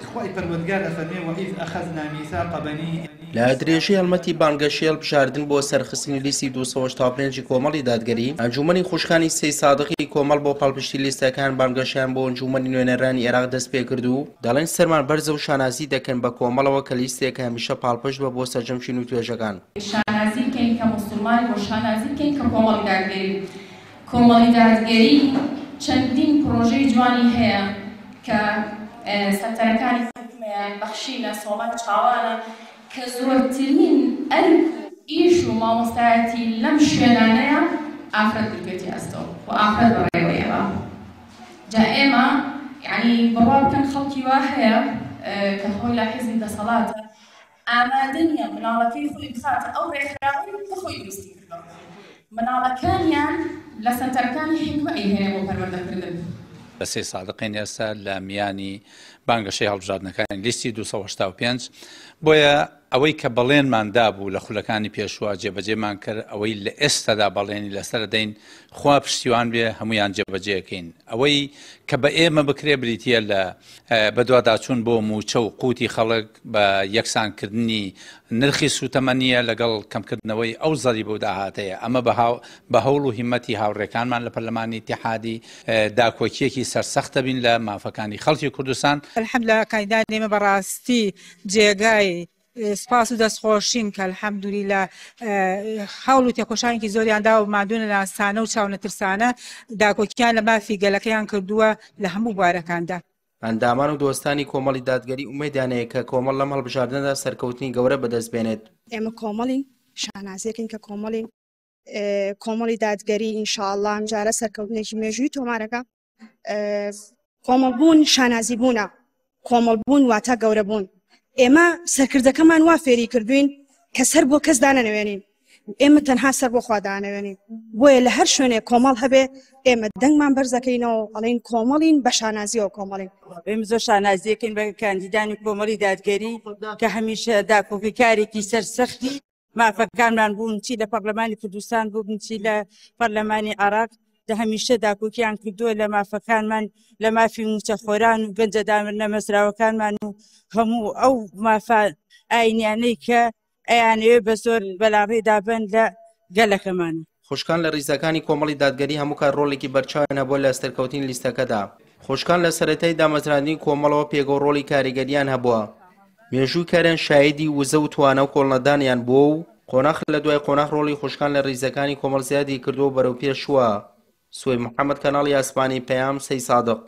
خوای پەروەردگار ئەفەرموێ، وَإِذْ أَخَذْنَا مِیثَاقَ بَنِی. لە درێژەی هەڵمەتی بانگەشەی هەڵبژاردن بۆ سەرخستنی لیستی 285 ی کۆمەڵی دادگەری، ئەنجوومەنی خوشکانی سەیدسادقی کۆمەڵ بۆ پاڵپشتی لیستەکان بانگەشەیان بۆ ئەنجوومەنی نوێنەرانی عێراق دەستپێکرد و دەڵێن سەرمان بەرزە و شانازی دەکەن بە کۆمەڵەوە کە لیستێکە هەمیشە پاڵپشت بە بۆ سەرجەم چین و توێژەکان. شانازی بکەین کە موسڵمانین و شانازی بکەین کە کۆمەڵی دادگەرین. کۆمەڵی دادگەری چەندین پڕۆژەی جوانی هەیە کە سەنتەرەکانی حکومەیە، بەخشینە، سۆمای چاوانە کە زۆرترین ئەرک و ئیش و مامۆستایەتی لەم شوێنانەیە ئافرەت گرتوێتی ئەستۆ و ئافرەت بەڕێوەی ئەبا. جا ئێمە یەعنی بڕوا بکەن خەڵکی وا هەیە کە خۆی لە حیزبی دەسەڵاتە ئامادە نییە مناڵەکەی خۆی بخاتە ئەو ڕێکخراوەی کە خۆی دروستی کردووە. مناڵەکانیان لە سەنتەرەکانی حیکمە ئەیهێنێ بۆ پەروەردەکردن. دەستەی سادقین ئێستا لە میانی بانگەشەی هەڵبژاردنەکانی لیستی 285 بۆیە ئەوەی کە بەڵێنمان دابوو لە خولەکانی پێشووە جێبەجێمان کرد ئەوەی لە ئێستادا بەڵێنی لەسەر دەین خوا پشتیوان بێ هەمویان جێبەجێکەین ئەوەی کە بە ئێمە بکرێ بریتە لە بەدواداچوون بۆ مووچە و قوتی خەڵک، بە یەکسانکردنی نرخی سووتەمەنییە لەگەڵ کەمکردنەوەی ئەو زەریبە و داهاتەیە. ئەمە بە هەوڵ و هیممەتی هاوڕێکانمان لە پەرلەمانی ئیتیحادی، داکۆکییەکی سەرسەخت دەبین لە مافەکانی خەڵکی کوردستان. الحمدللە کاندیدانی ئێمە بەڕاستی جێگای سپاس و دەستخۆشین کە الحمدللە هەوڵ و تێکۆشانێکی زۆریان داوە و ماندوو نەناسانە و چاونەترسانە داکۆکیان لە مافی گەلەکەیان کردووە لە هەموو بوارەکاندا. ئەندامان و دۆستانی کۆمەڵی دادگەری ئومێدیان هەیە کە کۆمەڵ لەم هەڵبژاردنەدا سەرکەوتنی گەورە بەدەست بێنێت. ئێمە کۆمەڵین، شانازیەکەین کە کۆمەڵین، کۆمەڵی دادگەری ان شاء اللە ئەمجارە سەرکەوتنێکی مێژووی تۆمارەکە. کۆمەڵبوون شانازی بوونە، کۆمەڵبوون واتە گەورەبوون. ئێمە سەرکردەکەمان وا فێری کردوین کە سەر بۆ کەس دانەنەوێنین، ئێمە تەنها سەر بۆ خوا دانەوێنین. بۆیە لە هەر شوێنێک کۆمەڵ هەبێ ئێمە دەنگمان بەرزەکەینەوە ئەڵێین کۆمەڵین، بە شانازیەوە کۆمەڵین. ئێمە زۆر شانازیەکەین بە کاندیدانی کۆمەڵی دادگەری کە هەمیشە داکۆکیکارێکی سەرسەختی مافەکانمان بوون، چی لە پەرلەمانی کوردستان بووبن چی لە پەرلەمانی عێراق، دە هەمیشە داکۆکیان کردووە لە مافەکانمان، لە مافی مووچەخۆران و گەنجە دامەزراوەکانمان و هەموو ئەو مافە ئاینیانەی کە ئەیانەوێ بە زۆر بەلاڕێدا بن لە گەلەکەمان. خوشکان لە ڕیزەکانی کۆمەڵی دادگەری هەموو کات ڕۆڵێکی بەرچاویان هەبووە لە سەرکەوتنی لیستەکەدا. خوشکان لە سەرەتای دامەزراندنی کۆمەڵەوە پێگە و ڕۆڵی کاریگەریان هەبووە. مێژووی کاریان شایدی وزە و توانا و کۆڵنەدانیان بووە و قۆناخ لە دوای قۆناخ ڕۆڵی خوشکان لە ڕیزەکانی کۆمەڵ زیادی کردووە و بەرەو پێش چووە. سوەی محەمەد کەناڵی ئاسمانی پەیام سەیسادق.